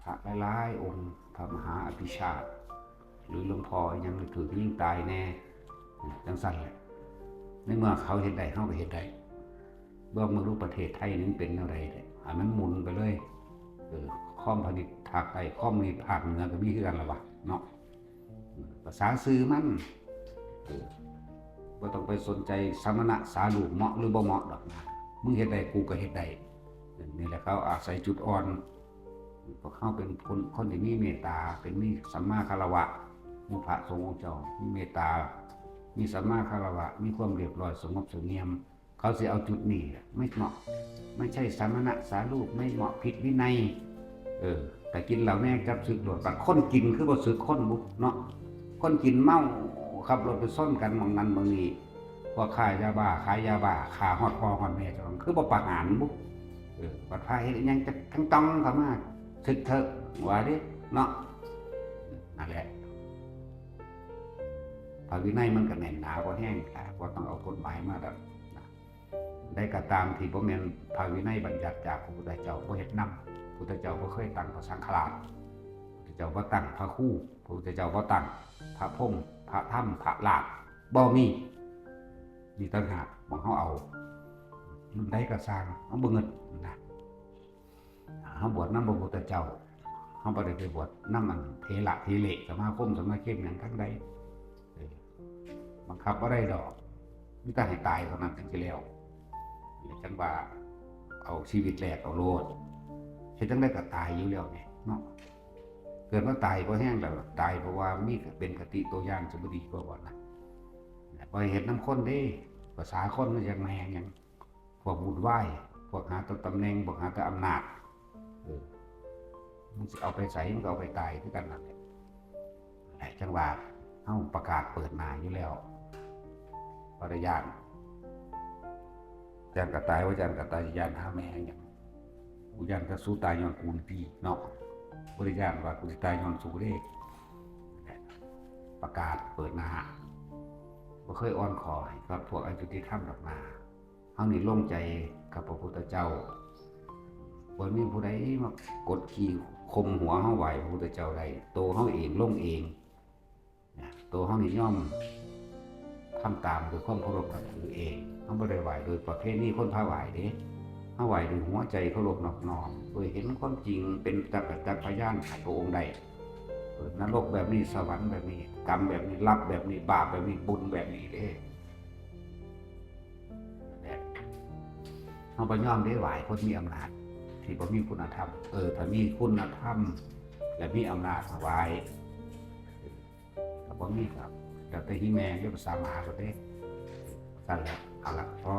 ພະຫຼາຍໆອົງ ພະມະຫາອະພິຊາດ ຫຼືຫຼວງພໍ່ອີ່ຫຍັງຖືກຍິງຕາຍແດ່ ຈັ່ງຊັ້ນແຫຼະ. ໃນເມື່ອເຂົາເຮັດໄດ້ ເຮົາກໍເຮັດໄດ້. ເບິ່ງເບິ່ງດູປະເທດໄທນີ້ມັນເປັນແນວໃດແຫຼະ ໃຫ້ມັນໝູນໄປເລີຍ. ເອີ ຄອມພານິດພາກໃຕ້ ຄອມພານິດພາກເໜືອກໍມີຄືກັນລະວະເນາະ. ພາສາຊື່ມັນ ເອີ ບໍ່ຕ້ອງໄປສົນໃຈສະມະນະສາລູບເໝາະຫຼືບໍ່ເໝາະດອກນະ. ມຶງເຮັດໄດ້ ກູກໍເຮັດໄດ້. ນີ້ແຫຼະ ເຂົາອາໄສຈຸດອ່ອນ. ພວກເຮົາເປັນຄົນ ຄົນທີ່ມີເມດຕາ ເປັນມີສຳມາຄາລະວະ ມີພະສົງອົງເຈົ້າ ມີເມດຕາ ມີສຳມາຄາລະວະ ມີຄວາມລຽບຮ້ອຍ ສະຫງົບສະຫງຽມ. ເຂົາຊິເອົາຈຸດນີ້ແຫຼະ ໄມ່ເໝາະ ໄມ່ໃຊ່ສະມະນະສາລູບ ໄມ່ເໝາະຜິດວິໄນ. ເອີ ແຕ່ກິນເຫຼົ້າແນ່ຈັບສຶກໂລດ. ບາດຄົນກິນຄືບໍ່ສຶກຄົນບຸເນາະ. ຄົນກິນເມົາຂັບລົດໄປຊົນກັນໝ່ອງນັ້ນໝ່ອງນີ້. ພວກຄ້າຢາບ້າ ຂາຍຢາບ້າ ຂ້າຮອດພໍ່ຮອດແມ່ເຈົ້າຂອງ ຄືບໍ່ປະຫານບຸ? ເອີ ບັດພາເຮັດອີ່ຫຍັງຈັກທັງຕ້ອງເຂົ້າມາສຶກເຖິກວ່າເດ້ເນາະ. ນັ້ນແຫຼະ ພະວິໄນມັນກໍແໜ້ນໜາພໍແຮງ ກໍບໍ່ຕ້ອງເອົາກົດໝາຍມາດອກນະ. ໃດກໍຕາມທີ່ບໍ່ແມ່ນພະວິໄນບັນຍັດຈາກພະພຸດທະເຈົ້າ ບໍ່ເຮັດນຳ. ພຸດທະເຈົ້າບໍ່ເຄີຍຕັ້ງພະສັງຄະລາດ ພຸດທະເຈົ້າບໍ່ຕັ້ງພະຄູ ພຸດທະເຈົ້າບໍ່ຕັ້ງພະພົມ ພະທຳ ພະລາດ ບໍ່ມີ. ນີ້ຕ່າງຫາກໝ່ອງເຮົາເອົາ ໃດກໍຊ່າງ ເຮົາບໍ່ເງິດນະ. ເຮົາບວດນຳພະພຸດທະເຈົ້າ ເຮົາບໍ່ໄດ້ໄປບວດນຳອັນເຖລະເຖເລ ສະມາຄົມສະມາເຄັມຫຍັງທາງໃດ. ເອີ ບັງຄັບບໍ່ໄດ້ດອກ ມີແຕ່ໃຫ້ຕາຍເທົ່ານັ້ນຈັ່ງຊິແລ້ວ. ຈັ່ງວ່າເອົາຊີວິດແລກເອົາໂລດ. ເຮັດຈັ່ງໃດກໍຕາຍຢູ່ແລ້ວແໝ່ເນາະ. ເກີດມາຕາຍພໍແຮງແລ້ວ ຕາຍເພາະວ່າມີ ເປັນຄະຕິຕົວຢ່າງ ຊິບໍ່ດີກວ່າບໍ່ນະ? ບໍ່ໃຫ້ເຮັດນຳຄົນເດ້. ພາສາຄົນມັນຈັ່ງແຮງຫຍັງ ພວກວຸ່ນວາຍ ພວກຫາແຕ່ຕຳແໜ່ງ ພວກຫາແຕ່ອຳນາດ. ເອີ ມັນຊິເອົາໄປໃສ ມັນກໍເອົາໄປຕາຍຄືກັນນັ້ນແຫຼະ. ແຫຼະ ຈັ່ງວ່າເຮົາປະກາດເປີດໜ້າຢູ່ແລ້ວ ບໍ່ໄດ້ຢ້ານ. ຢ້ານກະຕາຍ ບໍ່ຢ້ານກະຕາຍ ຢ້ານຫາແມ່ຫຍັງ? ກູຢ້ານແຕ່ສູຕາຍຍ້ອນກູນີ້ຕິເນາະ. ບໍ່ໄດ້ຢ້ານວ່າກູຊິຕາຍຍ້ອນສູເດ້. ປະກາດເປີດໜ້າ ບໍ່ເຄີຍອ່ອນຂໍໃຫ້ກັບພວກອະຍຸຕິທຳດອກນາ. ເຮົານີ້ລົງໃຈກັບພະພຸດທະເຈົ້າ. ບໍ່ມີຜູ້ໃດມາກົດຂີ່ຂົ່ມຫົວເຮົາໄຫວ້ພະພຸດທະເຈົ້າໄດ້. ໂຕເຮົາເອງລົງເອງ. ນະ ໂຕເຮົານີ້ຍອມທຳຕາມດ້ວຍຄວາມເຄົາລົບນັບຖືເອງ. ເຮົາບໍ່ໄດ້ໄຫວ້ໂດຍປະເພນີຄົນພາໄຫວ້ເດ້. ເຮົາໄຫວ້ດ້ວຍຫົວໃຈເຄົາລົບນອບນ້ອມ ໂດຍເຫັນຄວາມຈິງເປັນຈັກກະຈັກພະຍານໃຫ້ພະອົງໄດ້. ເອີ ນະລົກແບບນີ້ ສະຫວັນແບບນີ້ ກຳແບບນີ້ ລັບແບບນີ້ ບາບແບບນີ້ ບຸນແບບນີ້ເດ້. ແບບ ເຮົາບໍ່ຍອມເດ້ ໄຫວ້ຄົນມີອຳນາດທີ່ບໍ່ມີຄຸນນະທຳ. ເອີ ຖ້າມີຄຸນນະທຳ ແລະ ມີອຳນາດ ໄຫວ້. ຖ້າບໍ່ມີກໍແລ້ວແຕ່ຮີແມ່ເດ້ ພາສາໝາໂລດເດ້. ຊັ້ນແຫຼະ ເອົາລະ ພໍ